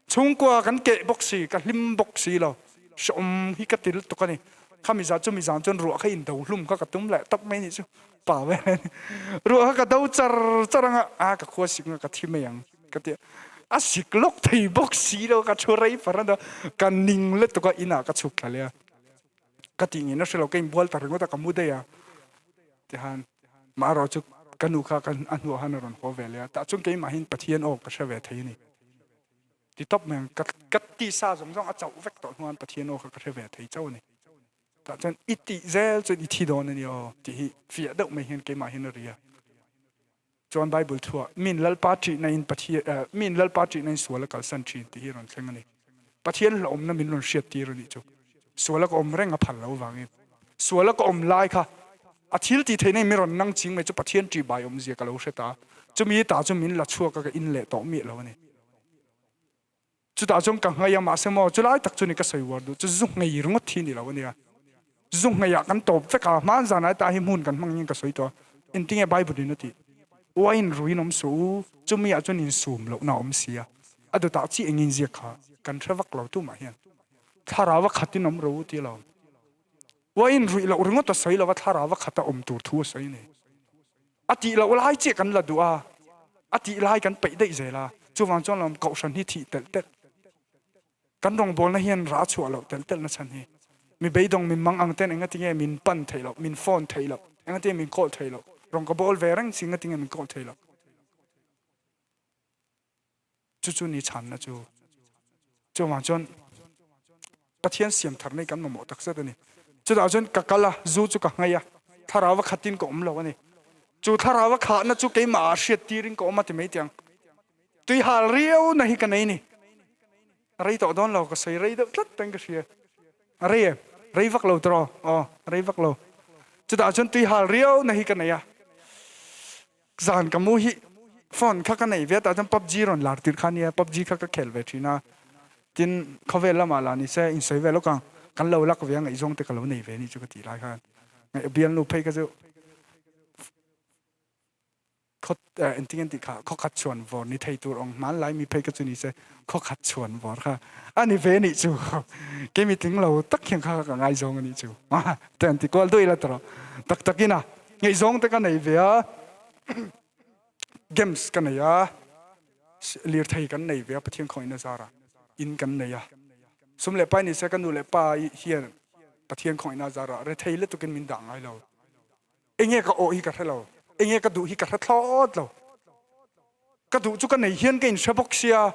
Chhungkua kan keh bawk si, ka hlim bawk si lo. Hrehawm hi ka ti lutuk a ni. Khami zan chumi zan chuan ruah kha in do hlum kha ka tum leh tawp mai nih chu. Pa vel a ni. Ruah kha ka do char char anga a ka khua sik nga ka thi mai ang ka ti a. A sik lawk thei bawk si lo ka thu rei far a ka ning lutuk a inah ka chhuk thla leh a. Ka tih ngei na hre lo ka inbual ta ringawt a ka mu daih a. Tihan marawh chu ka nu kha a hnuah khan a rawn haw ve leh a. Tah chuan keimahin Pathian aw ka hre ve thei a ni. Ti tawp mai ang ka ka tisa zawng zawng a chauh vek tawh hnuan Pathian aw kha ka hre ve thei chauh a ni. Tah chuan i tih zel chuan i thi dawn a ni aw tih hi fiah deuh mai hian keimah hian a ri a. Chuan Bible thuah min Lalpa ṭihna in Pathian eh min Lalpa ṭihna in sual a kalsan ṭhin tih hi a rawn thleng a ni. Pathian hlauhawmna min rawn hriat tir a nih chu. Sual a ka awm reng a phal lo vangin. Sual a ka awm lai kha a thil tih theihna in min rawn nang ching mai chu Pathian ṭih bai awmzia ka lo hre ta. Chumi ta chu min la chhuak a ka in leh tawh miah lo a ni. Chutah chuan ka nghei a, mahse maw chulai tak chu ni ka sawi uar duh chu zu nghei ringawt hi ni lo a nia. Zu ngheiah kan tawp vek a, hmaan zanah hetah hi hmun kan hmang in ka sawi tawh a, engtinge Bible in a tih? Uain ruin awm suh u, chumi ah chuan insum lohna a awm si a, a dawtah chi engin ziak kha kan hre vak lo tumah hian thlarau a khatin awm ro u ti lo. Uain ruih loh ringawt a sawi lo a, thlarau a khata awm tur thu a sawi a ni. A tih loh lai chiah kan la duh a, a tih lai kan peih daih zel a, chuvang chuan lawm kohhran hi thih telh telh. Kan rawngbawlna hian rah chhuah loh telh telh na chhan hi mi beidawng min mang ang ten engatinge min pan theih loh, min phone theih loh, engatinge min call theih loh, rawn ka bawl ve reng si engatinge min call theih loh. Chu chu ni chhanna chu. Chuvang chuan Pathian siam thar nei kan mamawh tak zet a ni. Chutah chuan ka kal a, zu chu ka nghei a, thlarau a khatin ka awm lo a ni. Chu thlarau a khahna chu keimah ah hriat tirin ka awm a ti mai tiang. Tui hal riau na hi ka nei ni. Rei tawh dawn lo, ka sawi rei deuh tlat peng ka hria. A rei em? Rei vak lo tiraw? Aw, rei vak lo. Chutah chuan tui hal riau na hi ka nei a. Zan ka mu hi phone kha ka nei ve tah chuan PUBG rawn lar tirh kha nia PUBG kha ka khel ve thin a tin khawvel lamah lah ni se insawi ve lawk ang kan lo lak ve a ngaihzawng te ka lo nei ve ni chu ka tih lai khan ngaih bialnu phei kha chu khaw engtin an tih kha khawkhat chhuan vawr ni thei tur awng hmanlai mi phei kha chu ni se khawkhat chhuan vawr kha a ni ve nih chu keimi tling lo tak hian kha ka ngaizawng a nih chu te an ti kual duai la tawh tak takin a Ngaihzawng te ka nei ve a, games ka nei a, lirthei kan nei ve a Pathian khawngaihna zarah in kan nei a. Sum leh pai ni se ka nu leh pa hian Pathian khawngaihna zarah rethei lutukin min dah ngai lo. Enge ka awh hi ka hre lo, enge ka duh hi ka hre thlawt lo. Ka duh chu ka nei hian ka inhre bawk sia,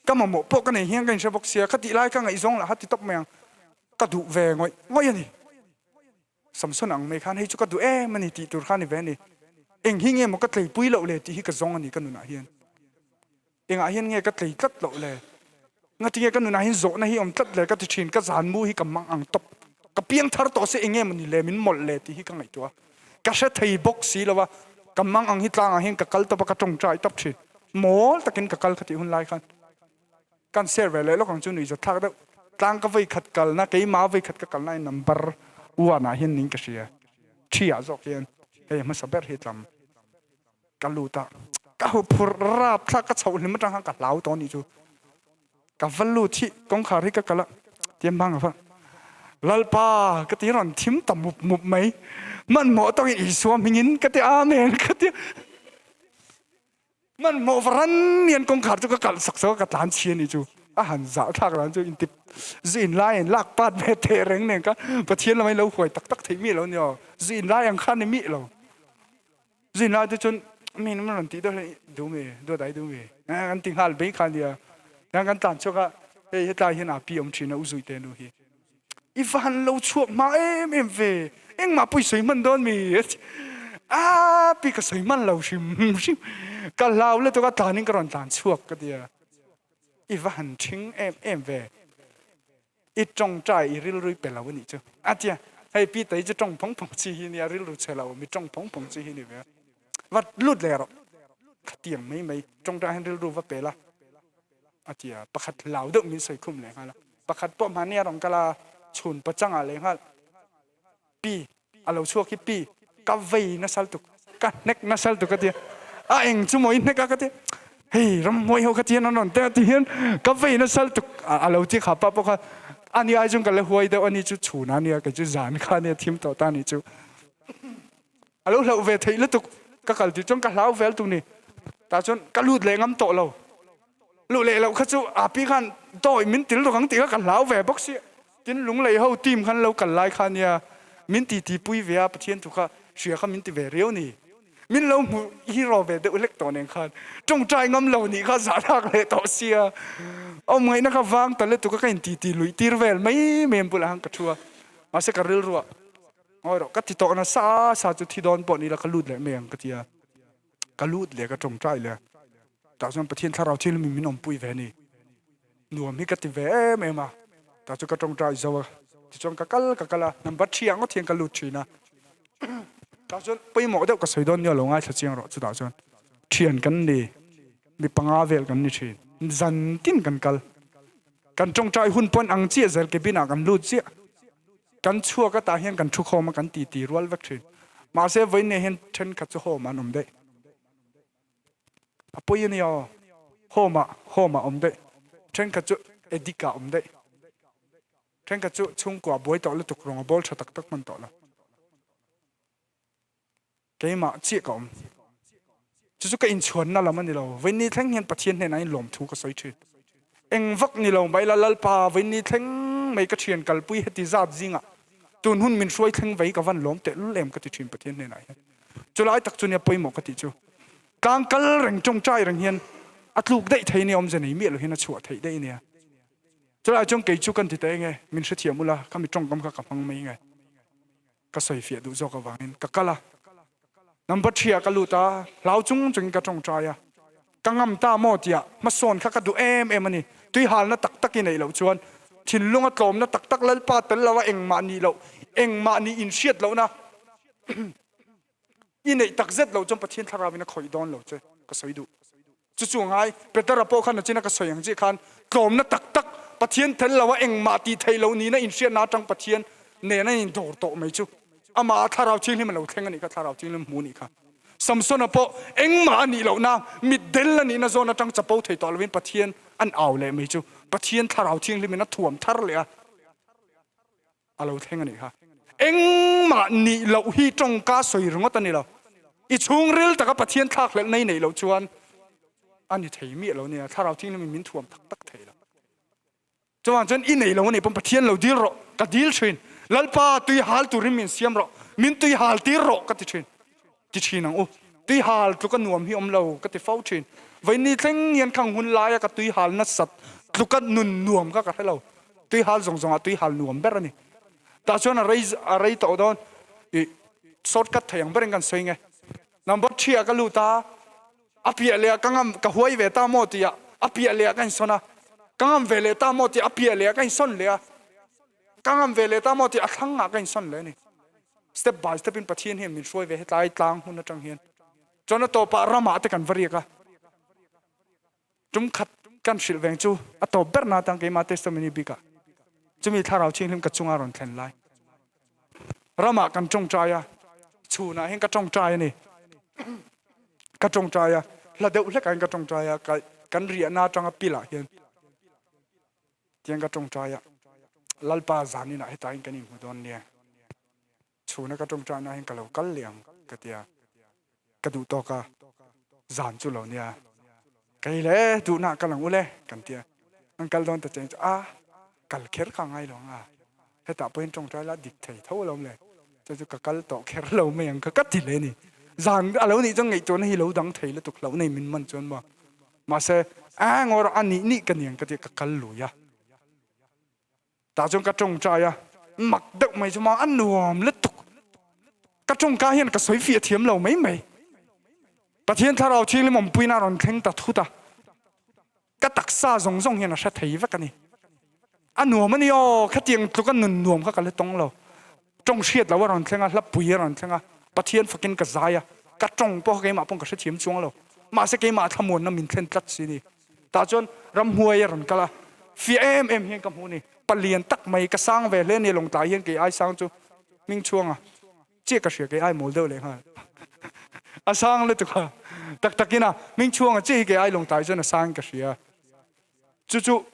ka mamawh pawh ka nei hian ka inhre bawk sia, ka tih lai ka ngaihzawng lah kha ti tawp mai ang, ka duh ve ngawih ngawih a ni. Samson ang mai khan hei chu ka duh em a ni tih tur kha a ni ve a ni. Eng hi nge maw ka tleipui loh le tih hi ka zawng a ni ka nunah hian. Engah hian nge ka tlei tlat loh le? Ngatinge ka nunah hian zawhna hi awm tlat le ka ti thin, ka zan mu hi ka mang ang tawp. Ka piang thar tawh se eng nge maw ni le min mawlh le tih hi ka ngaihtuah a. Ka hre thei bawk si lo a, ka mang ang hi tlangah hian ka kal tawp a, ka tawngtai tawp thin. Mawl takin ka kal kha tih hun lai khan. Kan share ve leh lawk ang chu nuihzat thlak deuh. Tlang ka vei khat kalna keima vei khat ka kalna in number one ah hian ning ka hria. Thi ah zawk hian hei hmasa ber hi tlam ka lut a. Ka hu phur rap thlak ka chhoh hlim atang khan ka hlau tawh anih chu. Ka va lut hi kawngkhar hi ka kal a tiam bang a va Lalpa ka ti rawn thim ta mup mup mai. Hmanhmawh tawkin Isua hmingin ka ti Amen ka ti. Hmanhmawh varan hian kawngkhar chu ka kalh sak sak a, ka tlan chhi a nih chu. A han zah thlak dan chu intip zu in lai in lak pat ve teh reng nen kha Pathian lamah in lo huai tak tak theih miah lo a ni aw. Zu in lai ang kha a ni miah lo. Zu in lai te chuan mi in rawn tih deuh hian duh mi, duat ai duh mi an ti nghal bei kha a nia. Tiang kan tlan chhuak a, hei hetlai hian a pi awm thin a, u Zuite nu hi. I va han lo chhuak hma em em ve, engmah pawh i sawi hman dawn mi? A pi ka sawi hman lo hrim hrim, ka hlau lutuk a tlanin ka rawn tlan chhuak ka ti a, i va han ṭhing em em ve, i ṭawngṭai i rilru i pe lo a nih chu a ti a, hei pi tei chu ṭawng phawng phawng chi hi nia, rilru chhe lo mi ṭawng phawng phawng chi hi ni ve a, va lut leh rawh, khatiang mai mai ṭawngṭai hian rilru va pe la. A ti a, pakhat hlau deuh min sawi khum leh nghal a, pakhat pawh hmani a rawn kal a, chhun pachangah leh nghal pi a lo chhuak hi pi ka vei nasal tuk, ka hnek nasal tuk a ti a, a eng chu maw i hnek a ka ti a, hei ramhuai ho kha ti hian an rawn teh a ti hian ka vei nasal tuk a lo ti kha pa pawh kha. Ani ai chuan ka la huai deuh ani chu chhun a nia kei chu zan kha ania thim tawh ta ni chu. A lo hlauh ve theih lutuk ka kal tih chuan ka hlau vel tuk ni. Tah chuan ka lut leh ngam tawh lo. Luh leh loh kha chu api khan dawi min til ruk ang tih kha ka hlau ve bawk sia. Tin Lunglei ho team khan lo kal lai kha nia min titi pui ve a Pathian thu kha hria kha min ti ve riau ni. Min lo hmu hero ve deuh hlek tawh nen khan tawngtai ngam lo nih kha zahthlak leh tawh sia. Awm ngaihna kha vang ta lutuk a ka in titi luih tir vel mai mai an bulah khan ka thu a. Mahse ka rilru ah ngawi rawh ka ti tawh nasa sa chu thi dawn pawh ni la ka lut leh mai ang ka ti a. Ka lut leh ka tawngtai leh tah chuan Pathian thlarau thilmi min awmpui ve a ni. Nuam hi ka ti ve em em a, tah chu ka tawngtai zo a, tichuan ka kal ka kal a, number thiah ngawt hian ka lut thin a, tah chuan pawimawh deuh ka sawi dawn nia lo ngaithla chiang rawh chutah chuan thian kan ni, mi panga vel kan ni thin, zan tin kan kal, kan tawngtai hun pawn ang chiah zel cabin ah kan lut chiah, kan chhuak a tah hian kan thu khawm a kan ti ti rual vek thin, mahse vawiin nei hian thenkhat chu home ah an awm daih. A pawi a nia aw. Home ah home ah awm daih. Thenkhat chu addict ah awm daih. Thenkhat chu chhungkua buai tawh lutuk rawng a bawl tha tak tak hman tawh lo. Keimah chiah ka awm. Chu chu ka inchhuanna lam a ni lo. Vawiin thleng hian Pathian hnenah in lawmthu ka sawi thin. Eng vak ni lo mai la Lalpa vawiin thleng mai ka thian kalpui heti zat zingah tun hun min hruai thleng vei ka van lawm tehlul em ka ti thin Pathian hnenah hian. Chulai tak chu nia pawimawh ka tih chu. Tlang kal reng tawngtai reng hian a tluk daih thei nia awmze nei miah lo hian a chhuah theih daih nia. Chulai chuan kei chu kan ti ta eng e, min hrethiam ula khami tawngkam kha ka hmang mai nge. Ka sawi fiah duh zawk avangin ka kal a. Number thria ka lut a, hlau chung chungin ka tawngtai a. Ka ngam ta maw tiah hmasawn kha ka duh em em a ni. Tuihalna tak tak i neih loh chuan thinlunga tlawmna tak tak Lalpa tel lo a engmah nih loh, engmah nih inhriat lohna I neih tak zet lo chuan Pathian thlarau in a khawih dawn lo che ka sawi duh. Chu chu ngai Petera pawh khan nachina ka sawi ang chiah khan tlawmna tak tak Pathian tel lo a engmah tih theih loh nihna inhriatna atang Pathian nen a indawr tawh mai chu amah a thlarau thianghlim a lo thleng a nih kha thlarau thianghlim hmu a nih kha. Samsona pawh engmah a nih lohna mitdel a nihna zawn atang chapo thei tawh lovin Pathian an au leh mai chu Pathian thlarau thianghlim in a thuam thar leh a. A lo thleng a nih kha. Engmah nih loh hi tawngka sawi ringawt a ni lo. I chhungril taka Pathian thlakhlelhna i neih loh chuan a ni thei miah lo nia. Thlarau Thianghlimin min thuam tak tak thei lo. Chuvang chuan i nei lo a nih pawn Pathian lo dil rawh, ka dil thin. Lalpa tui hal turin min siam rawh, min tui hal tir rawh ka ti thin. Ti thin ang u. Tui hal tluka nuam hi awm lo ka ti fo thin. Vawiin thleng hian khang hun laia ka tui hal nasat tluka nun nuam kha ka hre lo. Tui hal zawng zawngah tui hal nuam ber a ni. Tah chuan a rei a rei tawh dawn. I short cut thei ang berin kan sawi nge. Number thria ka lut a, a piah leh ah ka ngam ka huai ve ta maw tih ah a piah leh ah ka insawn a, ka ngam ve leh ta maw tih a piah leh ah ka insawn leh a, ka ngam ve leh ta maw tih a thlang ah ka insawn leh a ni. Step by step in Pathian hian min hruai ve hetlai tlang hmun atang hian. Chuan a tawpah ramah te kan va riak a. Tum khat kan hrilh veng chu a tawp ber na atang keimah testimony bikah chumi thlarau thianghlim ka chunga rawn thlen lai. Ramah kan tawngtai a, chhunah hian ka tawngtai a ni. Ka tawngtai a, hla deuh hlekah hian ka tawngtai a, kan riahna atanga pilah hian. Tiang ka tawngtai a, Lalpa zaninah hetain kan inhmu dawn nia. Chhuna ka tawngtaina hian ka lo kal leh ang ka ti a, ka duh tawk a, zan chu lo nia. Kei le duhna kal ang u le kan ti a, an kal dawn ta cheng chu a, kal kher kha ngai lo ang a, hetah pawhin tawngtai la dik thei tho alawm le, chu chu ka kal tawh kher lo mai ang kha ka ti leh a ni. Zan a lo nih chuan ngaihtuahna hi lo dang thei lutuk hlauh nei min man chuan maw. Mahse, a ngawr a nih nih ka niang ka ti a, ka kal lui a. Tah chuan ka tawngtai a, mak deuh mai chu ma a nuam lutuk. Ka tawngka hian ka sawi fiah thiam lo mai mai. Pathian Thlarau Thianghlim awmpuina a rawn thleng ta thut a, ka taksa zawng zawng hian a hre thei vek a ni. A nuam a ni aw, khatiang tluka nun nuam kha ka la tawng lo. Tawng hriat lo a rawn thleng a, hla pui a rawn thleng a, Pathian fakin ka zai a, ka tawng pawh kha keimah pawn ka hrethiam chuang lo. Mahse keimah thlamuanna min thlen tlat si ni. Tah chuan ramhuai a rawn kal a, fiah em em hian ka hmuh ni. Palian tak mai, ka sang ve hle a ni, Lawngtlai hian kei ai sang chu hming chhuang a, chiah ka hria kei ai mawl deuh leh nghal. A sang lutuk a, tak takin a, hming chhuang a chiah hi kei ai Lawngtlai chuan a sang in ka hria. Chu chu.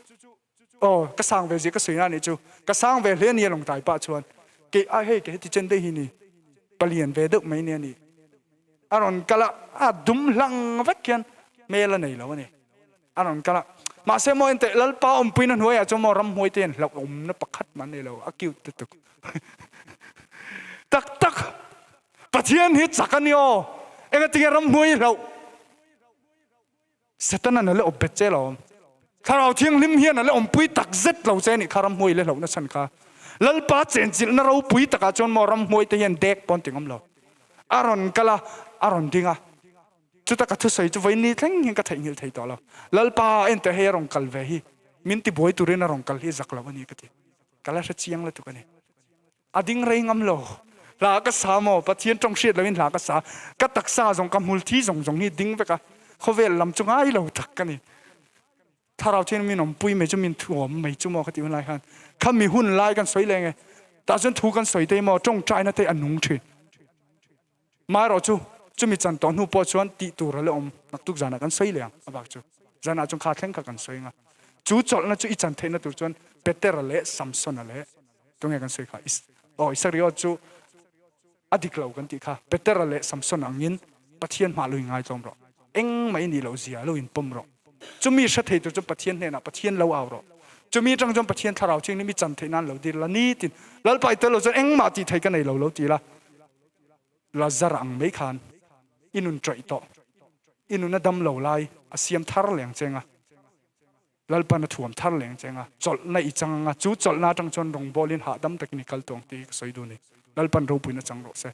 Aw, ka sang ve zia ka sawi na nih chu. Ka sang ve hle ania lawngtlai pah chuan. Kei a hei ka heti chen daih hi ni. Palian ve deuh mai nia ni. A rawn kal a, a dum hlang vek hian hmel a nei lo a ni. A rawn kal a, mahse maw enteh Lalpa awmpuina hnuaiah chuan maw ramhuai te hian hlauhawmna pakhat mah an nei lo, a cute lutuk. Tak tak! Pathian hi chak a ni aw! Engatinge ramhuai hi hlauh? Setanan a la awp bet che lo. Thlarau Thianghlim hian a la awmpui tak zet lo che nih kha ramhuai la hlauhna chhan kha. Lalpa chenchilhna ropui takah chuan maw ramhuai te hian dek pawn ti ngam lo. A rawn kal a, a rawn ding a. Chuta ka thusawi chu vawiin ni thleng hian ka theihnghilh thei tawh lo. Lalpa enteh hei a rawn kal ve hi, min tibuai turin a rawn kal hi zak lo a ni ka ti. Ka la hre chiang lutuk a ni. A ding rei ngam lo. Hla ka sa maw? Pathian tawng hriat loin hla ka sa. Ka taksa zawng, ka hmulthi zawng zawng hi ding vek a, khawvel lam chu ngai lo tak ka ni. Thlarau thian min awmpui mai chu min thuawm mai chu maw ka tih hun lai khan khami hun lai kan sawi leng e. Tah chuan thu kan sawi te maw tawngtaina te a nung thin. Marawh chu chumi chan tawh hnu pawh chuan tih tur a la awm naktuk zanah kan sawi leh ang a bak chu zanah chuan kha thleng kha kan sawi ang a. Chu chawlhna chu i chan theihna tur chuan Petera leh Samsona leh tunge kan sawi kha aw Isariot chu a dik lo kan tih kha Petera leh Samson angin Pathian hmah lo inngaitlawm rawh. Engmah i nih loh zia lo inpawm rawh. Chumi hre thei tur chuan Pathian hnenah Pathian lo au rawh. Chumi atang chuan Pathian thlarau thianghlim i chan theih nan lo dil la nitin Lalpa i tel lo chuan engmah tih thei ka nei lo lo ti la. Lazar ang mai khan i nun ṭawih tawh, i nun a dam lo lai a siam thar leng cheng a, Lalpan a thuam thar leng cheng a, chawlhna i chang ang a, chu chawlhna aṭang chuan rawngbawlin hahdam takin i kal tawh ang tih hi ka sawi duh a ni. Lalpan ropuina chang rawh se.